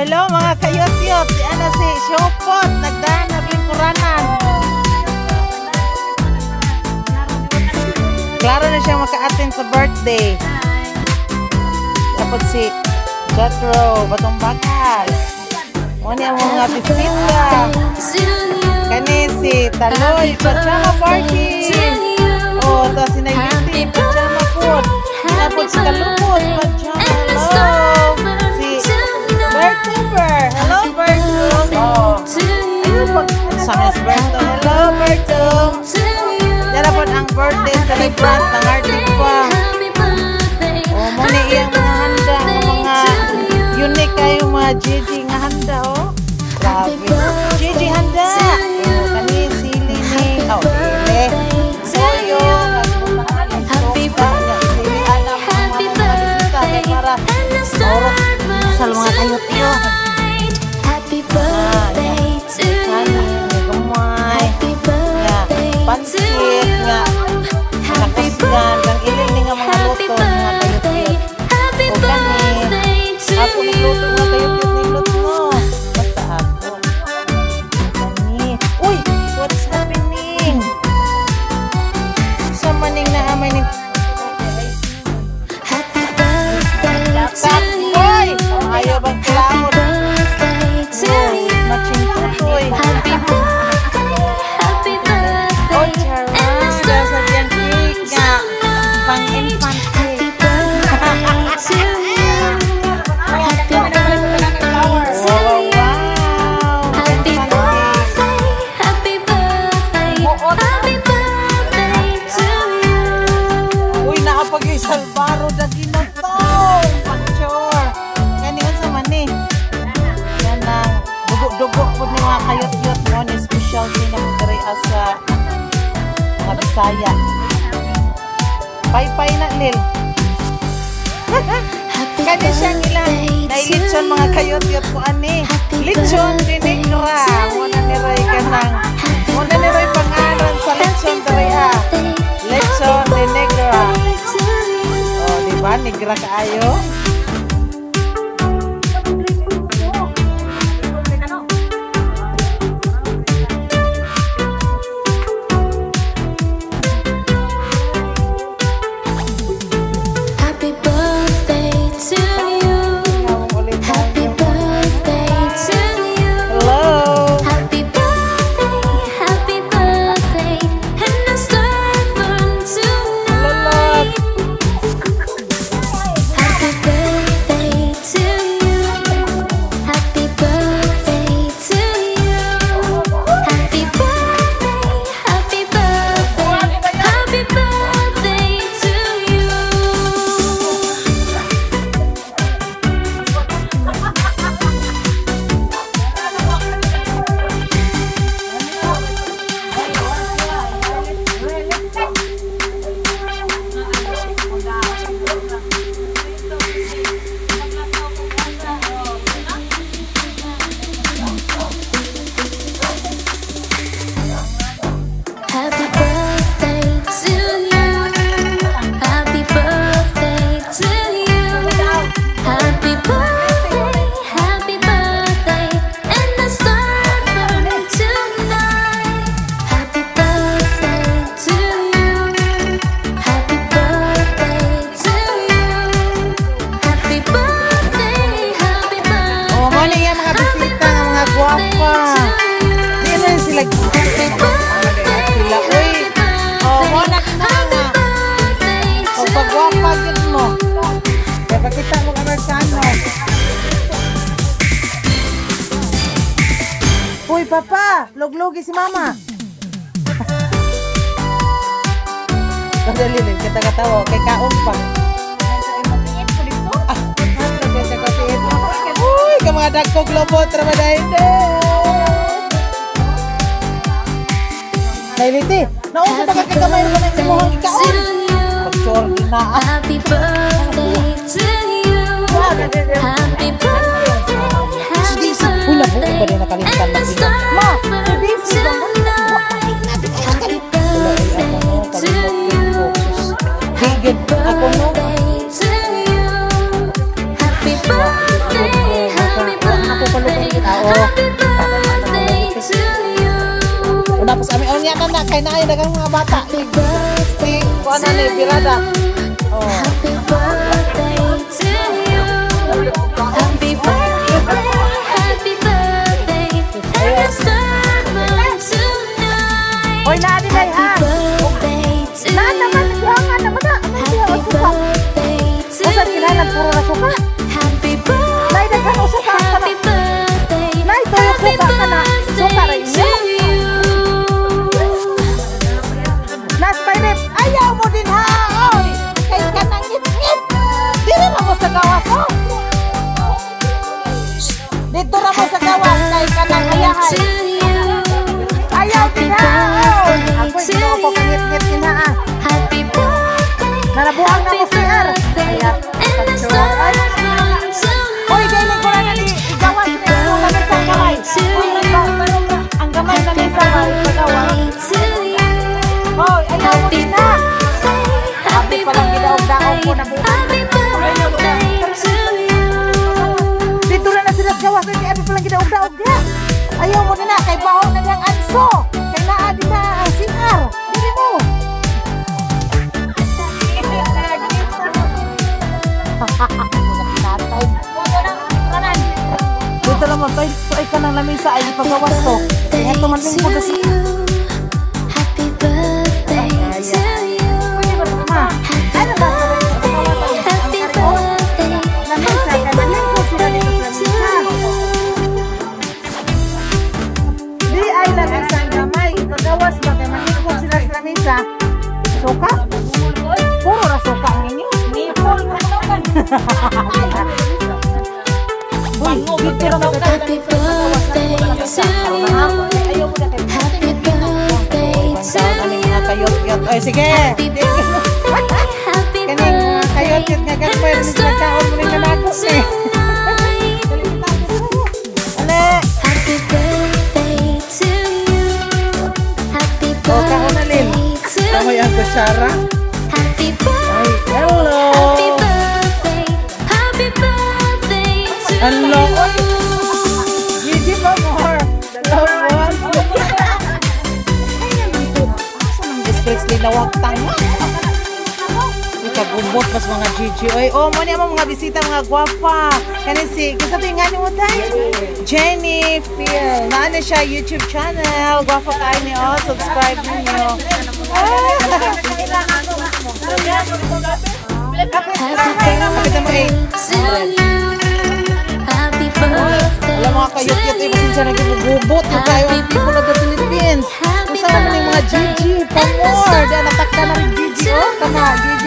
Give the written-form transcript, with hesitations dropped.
Hello mga kayot-yot. Si ana si Shopot, nagdaan na lingkuranan. Klaro na siya maka-attend sa birthday. Tapos si Jethro, Batong Bakal. Mo ni ang mga bisita. Kani si Taloy, pajama party. Oh, ta si Nailiti, pajama food. Tapos si Kalupot, pajama. Hello. Si Bertuber. Hello, Berto. Oh. Ayun po. Sa Miss Berto. Hello, Berto. Yan po ang birthday celebrant ng Arctic pa. Oh, mo ni iyang mga handa, ang mga unique kayo mga GG nga handa, oh. Grabe. GG handa. Oh, kani sili ni, oh, sili. Toyo, Happy birthday. Happy birthday. Para orok sa mga kayot-yot. Happy birthday to Kani, you. Gamay. Happy Nga, birthday to pansit you. nga, Happy nakusgan, kang ilin ni nga mga Happy luto, mga birthday. kayot-yot. Happy O kani, birthday to ako nagluto mga kayot-yot you. nindot mo. Basta ako. Kani. Uy, what's happening? Sa maning naamay ni Happy birthday to you. Uy! Ayaw bang Happy clown? Birthday to you. Matching tutoy. Happy birthday, happy birthday. Oh, charan. And the Nasa diyang cake nga. Pang infant Happy cake. Birthday to you. Happy birthday to Wow, you. wow. Happy Infant cake. Birthday, happy birthday, happy birthday to you. Uy, naapag yung Salvaro da ginatong. Picture. Kani unsa man ni? Yan ang dugo-dugo po ni mga kayot-yot mo ni specialty na mo diri sa mga Bisaya. Paypay na lil. Happy Kani siyang ilang birthday to nailitsyon mga you. Kayot-yot po ani. Happy Lechon birthday dinigra. To Muna ni Roy kanang. Happy Muna ni Roy pangalan sa lechon diri ah. Lechon de negra. Birthday to you. Oh, di ba? Negra kaayo. Happy birthday to you. Happy birthday to you. Hello. Happy birthday, and the start burn tonight. Happy birthday to you. Happy birthday to you. Happy birthday, happy birthday, happy birthday to you. Happy birthday to you. Happy birthday to you. Happy birthday, happy birthday, and the start burn tonight. Happy birthday to you. Happy birthday to you. Happy birthday, happy Oh, mo birthday. ni yung mga bisita nga mga gwapa. Di na sila Happy birthday, sila. Uy. Oh, mo na kina nga. Birthday Kung to pagwapa gid mo. Kaya pakita mo Amerikano. Uy, papa, luglugi si mama. Kadali din kita katawa kay kaon pa. Ah, uy, ka mga dagkog lobot ra ba dahil? Nailiti, nausa pa ka kay gamay ra ba ng imong gikaon? Pagchor na. Happy birthday to you. Happy birthday, Si happy Daisy, uy, nabuo ba birthday. din nakalimutan And the mag-ingat? Ma, star si Daisy ba? tonight. Happy Wala ay ako birthday no, to kalimot you. yun ko. Sus, di gyud ako no. Birthday to you. Happy birthday, happy Wala na Happy birthday to you. Una pa sa amin. Oh, niya na kay naay daghang mga bata. Happy birthday Si kuan na ni Pirada. Oh. Happy birthday to you. Happy birthday, happy birthday. And the star moon tonight. Oy, naa din ay ha. Happy birthday to Naa naman you. diha nga naman na. Ano diha Happy suka. birthday to Usa kinahanglan you. Puro na suka. Happy birthday. Nay, daghan usa ka kana. Happy birthday. Nay, tuyok Happy suka kana. Suka ra birthday inyo. to you. Nas painit. Ayaw mo din ha. Oy, kay kanang ngit-ngit. Dili na mo sa gawas oh. Dito ra mo sa gawas kay kanang ayahay. To you. Ayaw din ha. Oy. Ako Ginoo ko ngit-ngit din ha. Ah. Happy birthday. Nanabuang na mo Happy CR. birthday. Kaya, And the star moon tonight. Oy, dili ko na ni igawas ni ang lamesa gamay. Uy, ang gamay na mesa ba pagawas. To you. Hoy, ayaw mo Happy din na. birthday. Happy Happy palang gidaog-daog ko na birthday. Happy birthday to you. Dito na na sila sa gawas. Hindi abi palang gidaog-daog diha. Ayaw mo din na kay baho na diyang anso. Kay naa din na ang CR. Dili mo. Mga. Dito lang mo, toy, toy ka ng lamisa ay ipagawas to. Kaya ito man lingkod To sa you. Happy birthday to you. Ma. Ano ba? Happy birthday. Lamisa, Happy kay malingkod sila dito sa birthday to lamisa. you. Di ay lamisa ang gamay. Ipagawas ba kay malingkod sila sa lamisa. Suka? Puro ra suka ang inyo. Uy, dito ra mo. Happy birthday to you. Ayaw mo na kay Happy birthday to Ano mga you. kayot-yot. Ay, sige. Happy birthday, happy Kaning mga kayot-yot nga gagmay And rin the sila kaon mo rin kanako star ni. tonight. Ale. Happy birthday to you. Happy Oh, kaon na, Lil. birthday to Kamay ang you. kutsara. Happy Ay, birthday. hello. Happy birthday. Happy birthday to Hello. you. Gigi pa more. Love one. Asa nang disgrace linawag tanga? Ikagubot mas mga Gigi. Oy, oh, mo niya mga bisita, mga gwapa. Kani si, kinsa to yung ngani mo tay? Jenny Phil. Naa na siya YouTube channel. Gwapa kayo ni oh, subscribe ninyo. Ah! Kapit mo eh. To you. Happy birthday Wala mga kayot-yot eh, pasensya na gubot yung kayo ang people of the Philippines. Kung saan naman yung mga Gigi, pa more. Di natakda na rin Gigi, oh. Tama, Gigi.